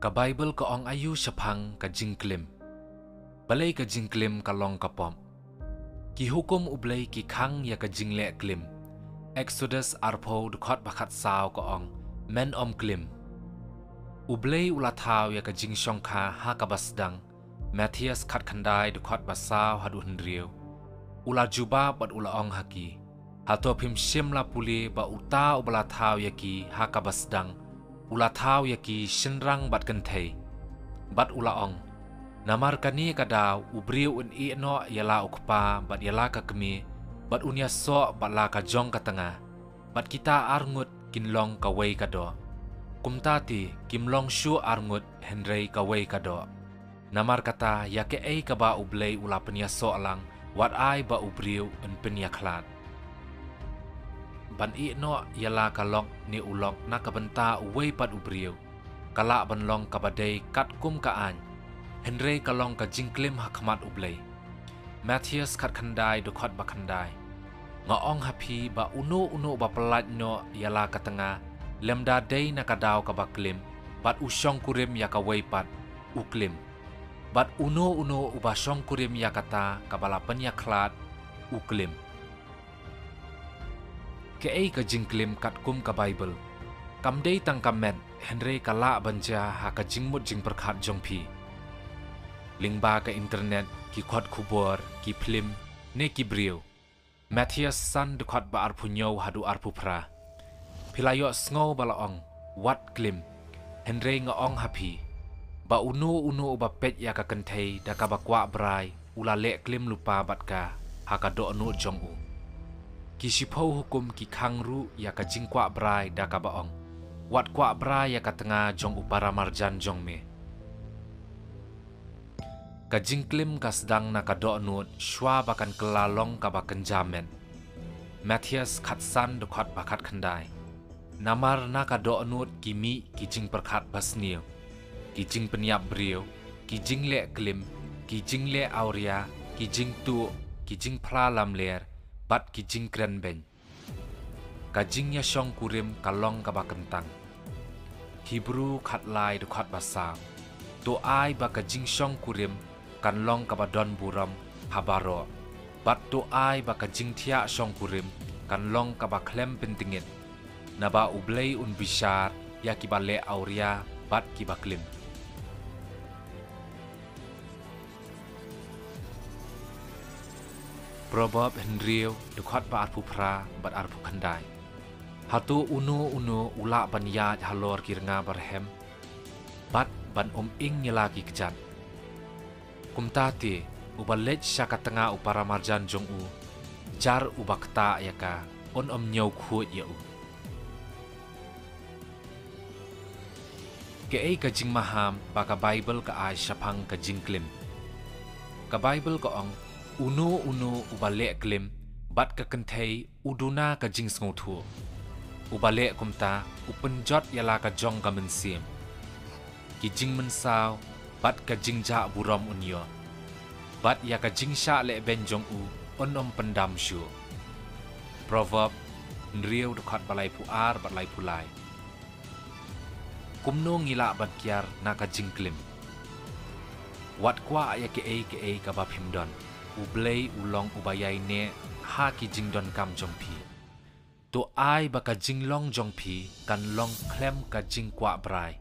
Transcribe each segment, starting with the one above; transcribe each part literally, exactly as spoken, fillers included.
Ka Baibl ka ong aïu shaphang ka jingklim? Balei ka jingklim ka long ka pop? Ki hukum U Blei ki khang ïa ka jingleh klim. Exodus arphew dkhot ba khatsaw ka ong, men ym klim. U Blei u la thaw ïa ka jingshongkha ha kaba sdang. Mathaios khatkhyndai dkhot ba saw haduh hynriew. U la jubab bad u la ong ha ki, hato phim shym la pule ba uta uba la thaw ïa ki ha kaba sdang, u la thaw ïa ki shynrang bad kynthei? Bad u la ong, namar kane ka daw u briew un ïehnoh ïa la u kpa bad ïa la ka kmie, bad un ïasoh bad la ka jong ka tnga, bad kita arngut kin long kawei ka doh. Kumta te kim long shuh arngut hynrei kawei ka doh. Namar kata ïa kaei kaba U Blei u la pynïasoh lang, wat ai ba u briew un pynïakhlad. Ban ïehnoh ïa la ka lok ne u lok na ka bynta uwei pat u briew, ka lah ban long kaba dei katkum ka aiñ, hynrei ka long ka jingklim ha khmat U Blei. Mathaios khatkhyndai dkhot ba khyndai. Nga ong ha phi ba uno uno uba pyllait noh ïa la ka tnga, lymda dei na ka daw kaba klim, bad u shongkurim ïa kawei pat, u klim. Bad uno uno uba shongkurim ïa kata kaba la pynïakhlad, u klim. Kaei ka jingklim katkum ka Baibl? Kam dei tang ka met, hynrei ka lah ban jia ha ka jingmut jingpyrkhat jong phi. Lyngba ka internet, ki kot khubor, ki phlim, ne ki briew. Mathaios san dkhot ba arphew hynñiew haduh arphew phra. Phi la ïohsngew ba la ong, wat klim. Hynrei nga ong ha phi, ba uno uno uba peit ïa ka kynthei da kaba kwah brai, u la leh klim lypa bad ka ha ka dohnud jong u. Ki shiphew hukum ki khang ruh ïa ka jingkwah brai da kaba ong, wat kwah brai ïa ka tnga jong u paramarjan jong me. Ka jingklim ka sdang na ka dohnud shuwa ba kan kylla long kaba kynja met. Mathaios khatsan dkhot ba khatkhyndai. Namar na ka dohnud ki mih ki jingpyrkhat basniew, ki jingpynïap briew, ki jingleh klim, ki jingleh awria, ki jingtuh, ki jingphla lamler, bad ki jingkren beiñ. Ka jingïashongkurim ka long kaba kyntang. Hebru khatlai dkhot ba saw. To ai ba ka jingshongkurim kan long kaba don burom ha baroh. Bad to ai ba ka jingthiah shongkurim kan long kaba khlem pyntngit. Naba U Blei un bishar ïa kiba leh awria bad kiba klim. Proverb hynriew dkhot ba arphew phra bad arphew khyndai. Hato uno uno u lah ban ïaid halor ki rnga barhem, bad ban ym ing ïa la ki kjat? Kumta te, uba leit sha ka tnga u paramarjan jong u, jar uba ktah ïa ka, un ym ñiew khuid ïa u. Kaei ka jingmaham ba ka Baibl ka ai shaphang ka jingklim? Ka Baibl ka ong, uno uno uba leh klim bad ka kynthei u duna ka jingsngewthuh. Uba leh kumta u pynjot ïa la ka jong ka mynsiem. Ki jingmynsaw bad ka jingjah burom un ïoh, bad ïa ka jingshah lehbeiñ jong u un ym pyndam shuh. Proverb hynriew dkhot ba laiphew ar bad laiphew lai. Kumno ngi lah ban kiar na ka jingklim? Wat kwah ïa kaei kaei kaba phim don. U Blei u long uba ïaineh ha ki jingdonkam jong phi. To ai ba ka jinglong jong phi kan long khlem ka jingkwah brai.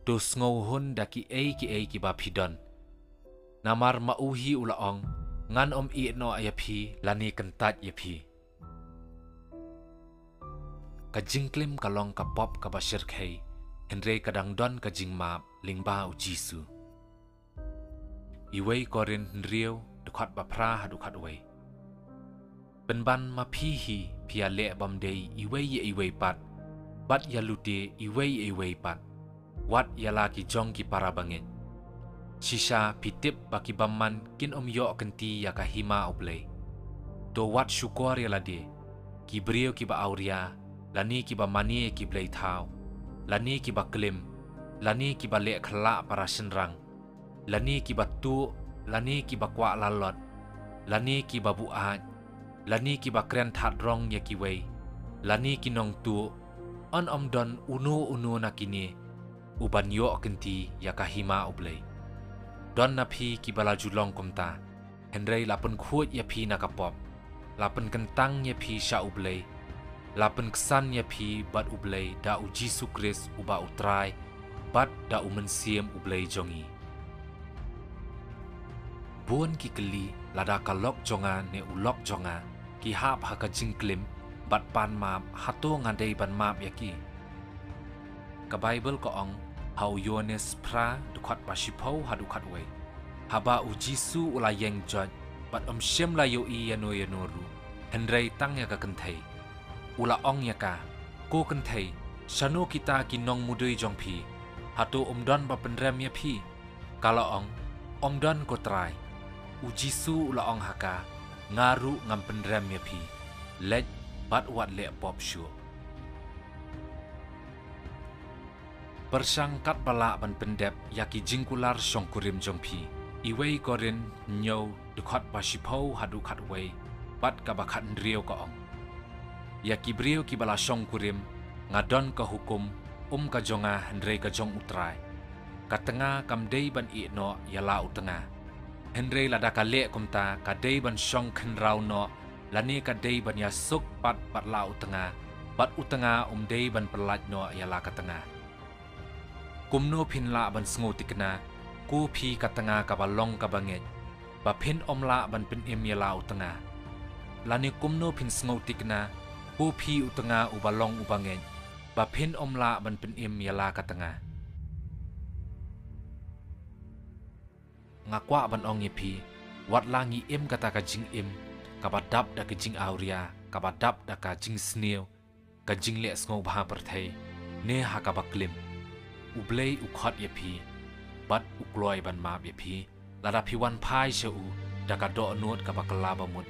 To sngewhun da kiei kiei kiba phi don. Namar ma u hi u la ong, ngan ym ïehnoh ïa phi lane kyntait ïa phi. Ka jingklim ka long ka pop kaba shyrkhei, hynrei ka dang don ka jingmap lyngba U Jisu. Iwei Korinth hynriew, dkhot ba phra haduh khatwei. Pynban ma phi hi phi ïaleh bym dei iwei ïa iwei pat, bad ïalute iwei ïa iwei pat, wat ïa la ki jong ki para bangeit. Shisha phi tip ba ki bymman kin ym ïoh kynti ïa ka hima U Blei. To wat shukor ïa lade, ki briew kiba awria, lane kiba mane ïa ki blei thaw, lane kiba klim, lane kiba leh khlak para shynrang, lane kiba tuh, lane kiba kwah lalot, lane kiba buaid, lane kiba kren thad rong ïa kiwei, lane ki nongtuh, yn ym don uno uno na kine, u ban ïoh kynti ïa ka hima U Blei. Don na phi kiba la ju long kumta, hynrei la pynkhuid ïa phi na ka pop, la pynkyntang ïa phi sha U Blei, la pynksan ïa phi bad U Blei da U Jisu Khrist uba U Trai, bad da U Mynsiem U Blei jong ngi. Bun ki kylli lada ka lok jong nga ne u lok jong nga ki hap ha ka jingklim bad pan map, hato nga dei ban map ïa ki? Ka Baibl ka ong ha u Ïoannis phra, dkhot ba shiphew haduh khatwei, haba U Jisu u la ïeng joit bad ym shym la ïohi ïano ïano ruh, hynrei tang ïa ka kynthei, u la ong ïa ka, "Ko kynthei, shano kita ki nongmudui jong phi? Hato ym don ba pynrem ïa phi?" Ka la ong, "Ym don, ko Trai." U Jisu u la ong ha ka, "Nga ruh ngam pynrem ïa phi. Leit bad wat leh pop shuh." Pyrshang katba lah ban pyndep ïa ki jingkular shongkurim jong phi. Iwei Korinth hynñiew, dkhot ba shiphew haduh khatwei bad kaba khathynriew ka ong, "Ïa ki briew kiba la shongkurim, nga don ka hukum, ym ka jong nga hynrei ka jong U Trai. Ka tnga kam dei ban ïeh noh ïa la u tnga. Hynrei lada ka leh kumta, ka dei ban shong khynraw noh, lane ka dei ban ïasuk pat bad la u tnga, bad u tnga um dei ban pyllait noh ïa la ka tnga. Kumno phin lah ban sngewthikna, ko phi ka tnga kaba long kaba ngeit, ba phin ym lah ban pynim ïa la u tnga? Lane kumno phin sngewthikna, ko phi u tnga uba long uba ngeit, ba phin ym lah ban pynim ïa la ka tnga? Nga kwah ban ong ïa phi, wat la ngi im kata ka jingim kaba dap da ka jingawria, kaba dap da ka jingsniew, ka jingleh sngewbha pyrthei, ne ha kaba klim, U Blei u khot ïa phi bad u kloi ban map ïa phi lada phi wan phai sha u da ka dohnud kaba kylla bamut,